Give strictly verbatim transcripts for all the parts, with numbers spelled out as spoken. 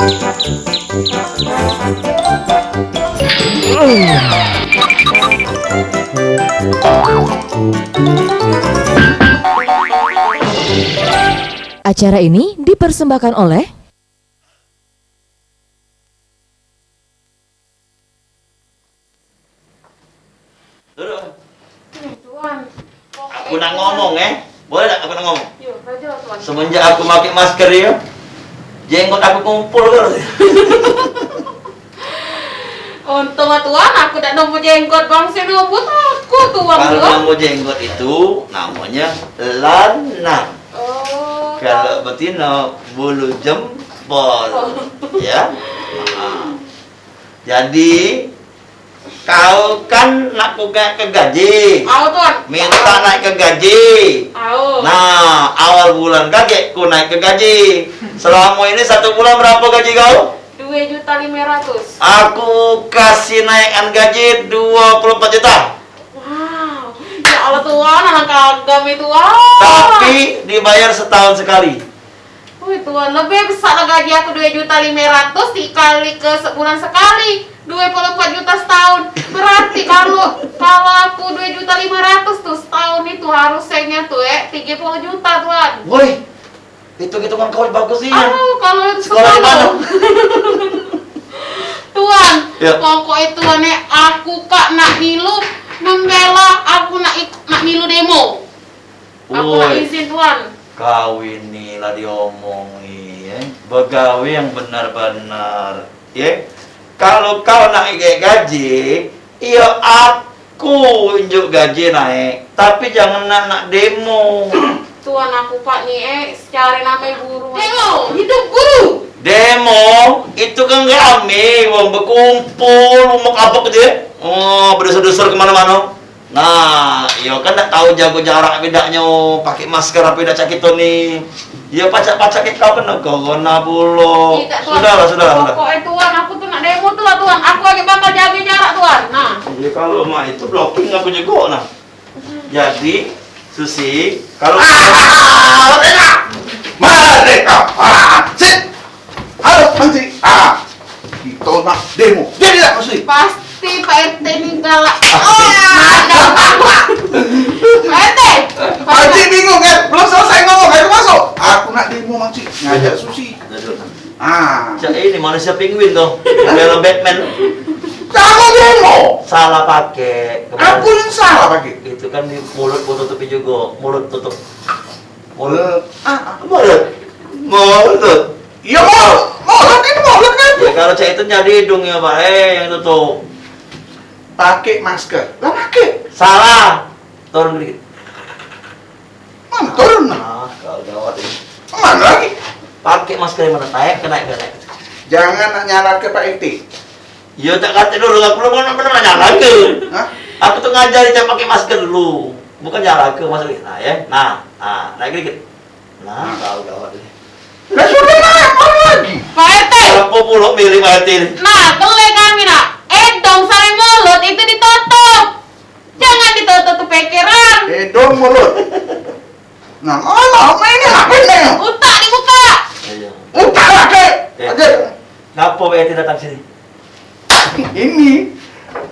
Acara ini dipersembahkan oleh Duduk. Hmm, Tuan. Aku nak ngomong, eh. Boleh tak aku nak ngomong? Yo, aja, Tuan. Semenjak aku pakai masker, ya, jenggot aku kumpul, kan. Untung lah, Tuan, aku dak nombor jenggot, bang, saya nombor aku, Tuan. Kalau nombor jenggot itu namanya lanang. Oh. Kalau betina, bulu jempol. Oh. Ya. Jadi, kau kan nak ku naik ke gaji. Au, Tuan. Minta naik ke gaji. Au. Nah, awal bulan kagek ku naik ke gaji. Selama ini satu bulan berapa gaji kau? Dua juta lima ratus. Aku kasih naikan gaji dua puluh empat juta. Wow. Ya Allah, Tuan, anak kagam itu, Tuan. Tapi dibayar setahun sekali. Wih, Tuan, lebih besak lah gaji aku dua juta lima ratus dikali ke sebulan sekali. Dua puluh empat juta setahun. Berarti kalau kalau aku dua juta lima ratus tuh setahun itu harusnya tuh, eh, tiga puluh juta, Tuan. Woi, hitung-hitungan kau bagus sih. Aduh, kalau itu sekolah di mana? Tuan, ya. Pokoknya Tuan, eh, aku kak nak milu membela, aku nak ik- nak milu demo. Aku nak izin, Tuan. Kau ini lah diomongi, eh. Begawe yang benar-benar, ye. Kalau kau nak igek gaji, iyo aku unjuk gaji naik. Tapi jangan nak, nak demo. Tuan, aku pak ni, eh, secara name guru. Demo, hidup guru. Demo itu kan rame, wong bekumpul, umak abek je. Oh, berdosa-dosa kemana-mana. Nah, iyo kan dak tau jago jarak bedaknyo pake masker apo dak cak kito ni. Iyo pacak-pacak kek kau keno corona pulo. Sudahlah, sudahlah, sudah. Pokoknyo Tuan, aku tu nak demo tu lah Tuan. Aku agek bakal jago jarak Tuan. Nah. Iyo kalu mak itu blocking aku jugo nah. Jadi, Susi, kalu Ah, merdeka! Merdeka! Ah, sit! Halo, Mansi. Ah, kito nak demo. Jadi dak, Mansi? Pasti Pak RT ni galak. Ah, Pak RT. Mansi bingung kan? Belum selesai ngomong, ayo masuk. Aku nak demo, Mansi. Ngajak Susi. Ah. Cak ini manusia penguin tu. Film Batman. Kamu demo. Salah pakai. Aku yang salah pakai. Itu kan di mulut mau tutupi juga. Mulut tutup. Mulut. Ah, ah. Mulut. Mulut. Iya, mulut. Mulut ini mulut kan? Ya, kalau cak itu jadi hidungnya, Pak. Eh, yang tutup. Pakai masker. Lah, pakai. Salah. Turun dikit. Mana turun nah? Ah, kau gawat ini. Mana lagi? Pakai masker yang mana? Naik ke, naik ke, naik ke. Jangan nak nyalahke Pak RT. Ya, tak kata dulu, aku belum pernah, pernah nyalahke. Hah? Aku tu ngajari cara pakai masker dulu. Bukan nyalahke masker. Nah, ya. Nah, nah, naik dikit. Nah, kau gawat ini. Lah, sudah naik, mana lagi? Pak RT. Berapa puluh mili Pak RT ini? Nah, kelek kami, nak. Edong sama mulut itu ditutup. Jangan ditutup pikiran. Edong mulut. Nah, alah, main ni lah, pendek. Utak dibuka. Utak lah, dek. Eh. Aja. Ngapa Pak RT datang sini? Ini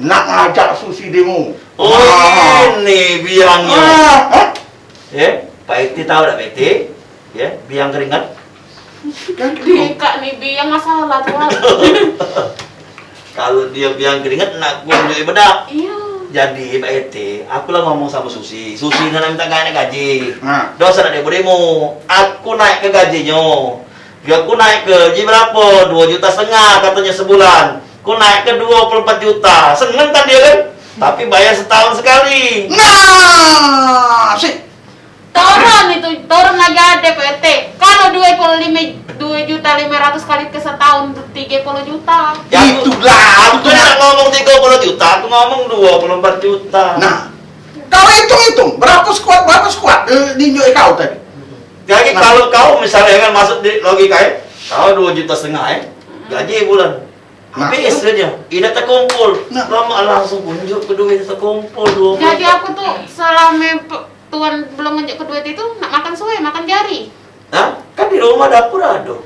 nak ngajak Susi demo. Oh, ini biangnya. Ah, eh? Ya, Pak RT tahu dak Pak RT? Ya, biang keringat. Di kak ni biang masalah tu. Kalau dia biang keringat nak gua tunjuk bedak. Iya. Jadi Pak RT, aku lah ngomong sama Susi. Susi nak minta naik gaji. Nah. Dosa nak demo-demo. Aku naik ke gajinyo. Dia aku naik ke gaji berapa? Dua juta setengah katanya sebulan. Aku naik ke dua puluh empat juta. Seneng kan dia kan? Tapi bayar setahun sekali. Nah, sih. Turun itu, turun lagi ade Pak RT. Kalau dua puluh lima, dua juta lima ratus kali ke setahun, tiga puluh juta. Ya, aku, itulah, aku tu nak ngomong tiga puluh juta, aku ngomong dua puluh empat juta. Nah, kau hitung-hitung, berapa sekuat, berapa sekuat eh, ninjuk kau tadi? Jadi nah. Kalau kau misalnya kan masuk di logika eh, kau dua juta setengah eh, gaji bulan. Nah. Habis saja, tidak terkumpul. Nah. Lama langsung kunjuk kedua terkumpul dua puluh. Jadi aku tu selama Tuan belum ngenjuk kedua itu nak makan suwe, makan jari. Hah? Kan di rumah dapur ada.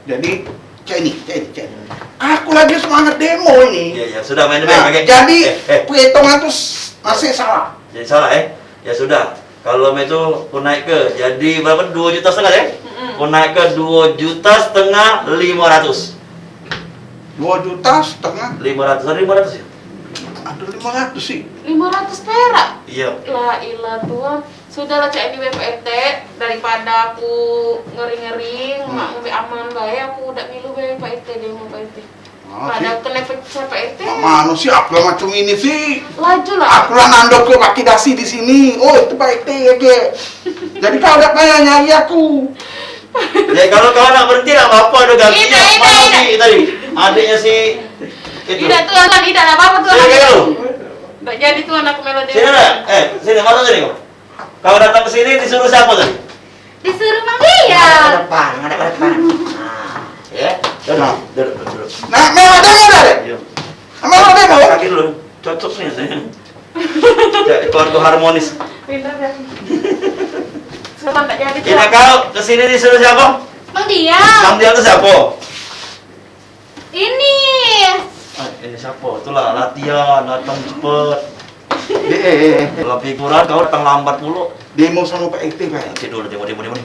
Jadi Cak ini, cak ini, cak ini. Aku lagi semangat demo ini. Ya, ya, sudah main. Nah, main, main. Jadi, eh, eh, perhitungan tu s-, masih salah. Jadi salah, eh? Ya sudah. Kalau mak itu, ku naik ke, jadi berapa? Dua juta setengah, ya? Mm-mm. Ku naik ke dua juta setengah lima ratus. Dua juta setengah? Lima ratus, ada lima ratus, ya? Ada lima ratus sih. Lima ratus perak? Iya. La ilah, Tuan. Sudahlah, cak ini be, Pak R T, daripada aku ngering-ngering, hmm, mak ngambek aman bae, aku dak milu be, Pak R T, demo, Pak R T. Ah, pada sih. Kena pecah, Pak R T. Mak mano sih, aku lah macam ini sih. Laju lah. Aku lah nandok ke kaki dasi di sini. Oh, itu Pak R T ya, Gek. Jadi kau dak payah nyari aku. Ya, kalau kau nak berhenti, dak apa-apa, ada gantinya. Ini, ini, mana ini. Si tadi? Adiknya si itu. Tidak, Tuan, tidak ada apa-apa, Tuan. Sini, Gek, lu. Dak jadi, Tuan, aku melodi. Sini, nak. Eh, sini, masuk sini kau. Kau datang ke sini disuruh siapa tadi? Disuruh Mang Dia. Ngadep ke depan, ngadep ke depan. Nah, ya. Duduk, nah, duduk, duduk, duduk. Nah, melodi, melodi. Iya. Melodi, melodi. Kaki dulu. Cocok nih, saya. Ya, keluarga harmonis. Pintar, kan? Sudah tak jadi, Tuan. Kau ke sini disuruh siapa? Mang Dia. Mang Dia itu siapa? Ini. Ah, ini siapa? Itulah latihan, datang cepet. Eh, eh, eh, eh. Kalau figuran kau datang lambat mulu. Demo sama Pak R T, Pak. Nanti dulu, demo, demo, demo ni.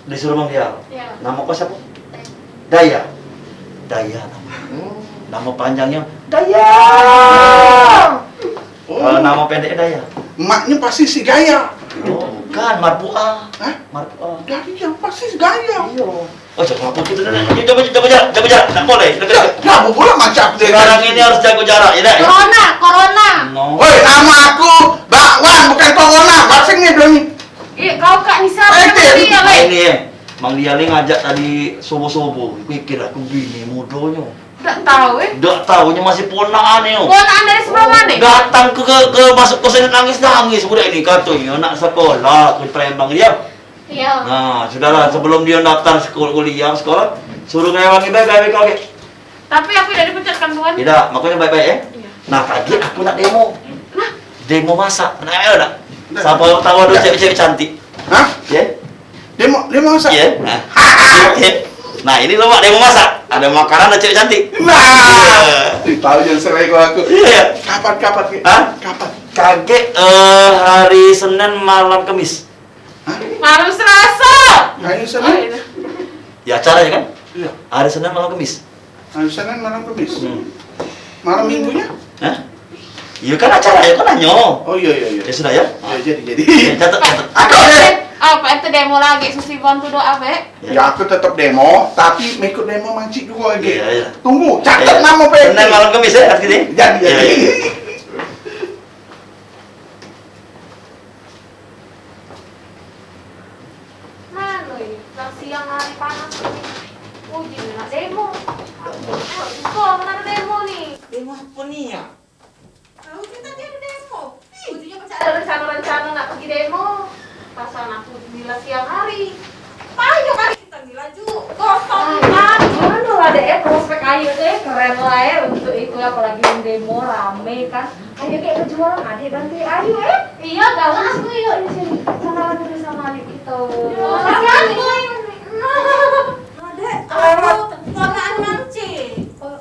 Disuruh Mang Dia. Ya. Nama kau siapa? Daya. Daya nama. Hmm. Nama panjangnya Daya. Oh. Kalau nama pendeknya Daya. Maknya pasti si Gaya. Oh, bukan, Marfuah. Hah? Marfuah. Dari yang pasti si Gaya. Iya. Oh, jago apa kita dah? Jago, jago jarak, jago jarak. Tak boleh. Dekat, dekat. Kenapa pula macam aku? Sekarang ini harus jago jarak, ya, dah? Corona, corona. No. Woi, nama aku Bakwan, bukan corona. Vaksin ni belum ni. Eh, kau Kak Nisa, eh, Mang Dia, Mang Dia ni, eh. Mang Dia ni ngajak tadi subuh-subuh. Pikir aku bini mudonyo. Dak tahu, eh. Dak tahu, nyo masih ponakan nyo. Ponakan dari sebelah mana? Datang ke, ke, ke masuk kos ini nangis-nangis budak ini, katonyo nak sekolah ke Palembang dia. Iya. Nah, sudahlah, sebelum dia daftar sekol-, kuliah, sekolah, suruh ngewangi bae gawe kau, Gek. Tapi aku tidak dipecatkan, Tuan. Tidak, makanya baik-baik, eh. Iya. Nah, tadi aku nak demo. Nah. Demo masak. Nak demo tak? Nah. Siapa tahu ada cewek-cewek cantik. Hah? Ya? Demo, demo masak? Ya. Nah. Ya. Nah, ini lo, Mak, demo masak. Ada makanan, ada cewek cantik. Nah. Iya. Tahu jangan serai kau aku. Iya. Kapan, kapan, Gek? Hah? Kapan? Kagek, eh, hari Senin malam Kemis. Hah? Malam Selasa. Hari Senin? Oh, iya. Ya, acaranya kan? Iya. Hari Senin malam Kemis. Hari Senin malam Kemis. Hmm. Malam minggunya? Hah? Ya kan acara, ya kan nanyo. Oh, iya, iya, iya. Ya sudah, ya. Ya, jadi, jadi. Ya, catat, catat. Aku, eh. Oh, Pak R T demo lagi, Susi bantu doa, Pak. Ya. Ya, aku tetap demo, tapi ikut demo mancik juga lagi. Iya, iya. Tunggu, catat nama Pak R T. Senin malam Kemis, ya, hari ini? Jadi, iya, jadi. Iya. Mano ini? Lah siang hari panas ini. Uji nak demo. Aduh, kok nak demo ni? Demo apa ni ya? Lah, Uji tadi ada demo. Ih. Ujinya pecah ada rencana-rencana nak pergi demo. Pasan aku bila siang hari. Payo kali kita ni laju. Gosong kan. Mano lah dek, eh, prospek ayu tu, eh, keren lah, eh, untuk itu, apalagi yang demo rame kan. Ayo, Gek, berjuang, adik bantu ayu, eh. Iya, gawat aku, yuk, di sini. Sama aku dulu sama adik kita. Iya, makasih, adik. Adek, aku ponakan Mang Cik. Oh.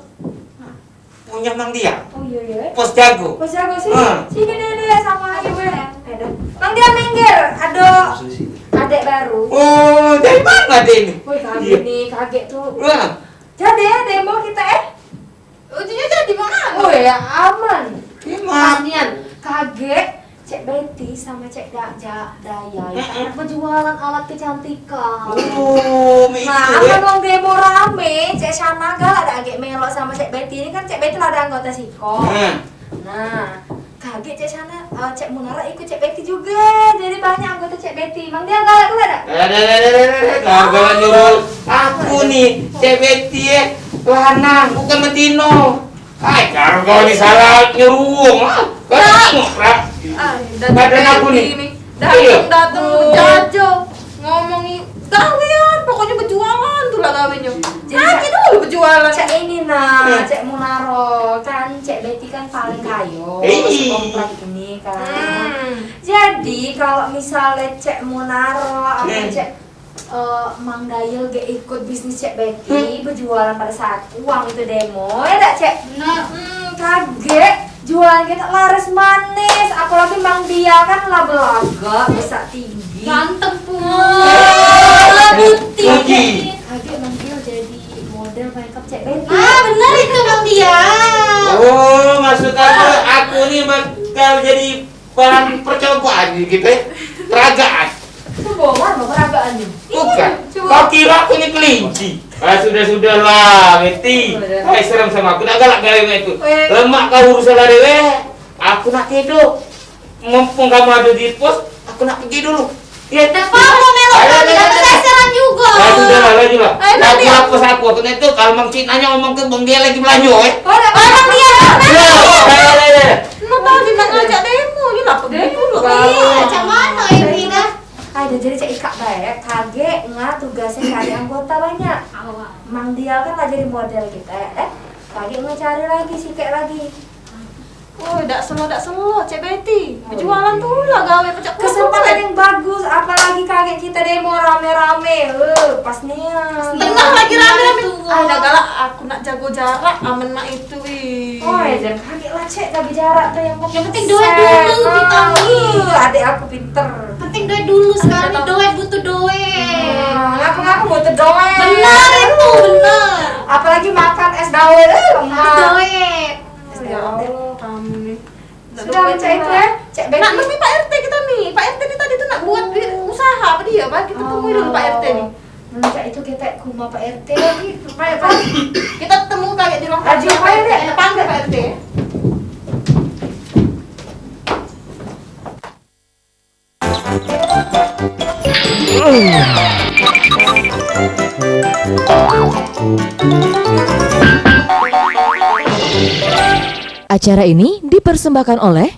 Punya Mang Dia. Oh, iya, iya, eh. Pos jago. Pos jago sih. Ah. Sini, Dek, Dek, sama ayu, eh. Eh, dah. Mang Dia minggir, ada adek baru. Oh, dari mana adek ini? Woi, kaget nih, kaget tuh. Wah. Jadi ya, demo kita, eh. Ujungnya jadi mano? Oh ya, aman. Aman. Nian, kagek Cek Betty sama Cek Da-, Ja-, Daya, ya, mm-mm, kan berjualan alat kecantikan. Oh, nah, itu, ya. Aman wong demo rame, Cek Shana galak dak agek melok sama Cek Betty. Ini kan Cek Betty lah ada anggota sikok. Hmm. Nah, kagek Cek Shana, eh, Cek Munara ikut Cek Betty juga. Jadi banyak anggota Cek Betty. Mang Dia galak pula dak? Eh, deh, deh, deh, deh, deh, deh. Kau galak nyuruh aku nih, Cek Betty, eh, lanang, bukan betino. Ai, kau ni salah nyuruh wong, ah. Kau tengok, Ra. Ah, badan aku ni. Iya. Dateng, dateng, menjajah. Ngomongi gawean, pokoknya berjualan tu lah gawenyo. Jadi, nanti dulu berjualan. Cak ini nah, hmm, Cek Munaro, kan Cek Betty kan paling kayo, eh, sekomplek ini kan. Hmm. Jadi, kalau misalnya Cek Munaro, apa, hmm, Cek Eh, Mang Dayel gek ikut bisnis Cek Betty, bejualan pada saat uang itu demo, ya dak, Cek? Benar. Hmm, kagek, jualan kita laris manis, apalagi Mang Dial kan lah belaga, besak tinggi. Ganteng pula. Putih. Kagek Mang Dial jadi model makeup Cek Betty. Ah, benar itu Mang Dial. Oh, maksud aku, aku ni bakal jadi bahan percobaan ni kita, ya. Peragaan. Itu bohongan, apa peragaan ni? Bukan. Coba. Kau kira aku ni kelinci? Ah, sudah-sudahlah, Betty. Sudah. Hai, serem sama aku, dak galak gawe mak itu. Weh. Lemak kau urusan lah dewe. Aku nak tidur. Mumpung kamu ada di pos, aku nak pergi dulu. Ya, tak apa, mau melok. Ayo, ayo, ayo, ayo. Keseseran juga. Ah, sudahlah, lajulah. Ayo, aku nanti. Lapor aku, aku nanti kalau Mang Cik nanya, ngomong ke Bang dia lagi belanja, eh. Oh, dak apa-apa. Bang dia. Ya, ayo, ayo, ayo. Lu tadi nak ngajak demo, ni lah pergi dulu. Iya, macam mana ini dah? Ai, dah jadi cak ikak bae, kagek ngah tugasnya cari anggota banyak. Awak. Mang Dial kan lah jadi model kita, ya, eh? Kagek ngah cari lagi, sikek lagi. Oh, dak selo, dak selo, Cek Betty. Oh, bejualan iya. Tu lah gawe pecak. Kesempatan yang bagus, apalagi kagek kita demo rame-rame. Eh, pas nian. Tengah lagi rame-rame. Ai, dah galak, aku nak jago jarak, amen mak itu, ih. Oh, ya, jangan kagek lah, Cek, jago jarak tu yang penting. Yang penting duit dulu, kita ni. Eh, adek aku pinter. Penting duit dulu sekarang ni, duit butuh duit. Hmm, ngapa-ngapa butuh duit. Benar itu, benar. Apalagi makan es dawet, eh, lemak. Es dawet. Ya Allah, kamu ni. Sudah, Cek, itu ya, Cek Betty. Nak temui Pak R T kita ni. Pak R T ni tadi tu nak buat usaha apa dia, Pak? Kita temui dulu Pak R T ni. Oh. Cak itu kita ke rumah Pak R T lagi. Ayo, Pak. Kita temu kayak di ruang kerja Pak R T. Kita panggil Pak R T. Acara ini dipersembahkan oleh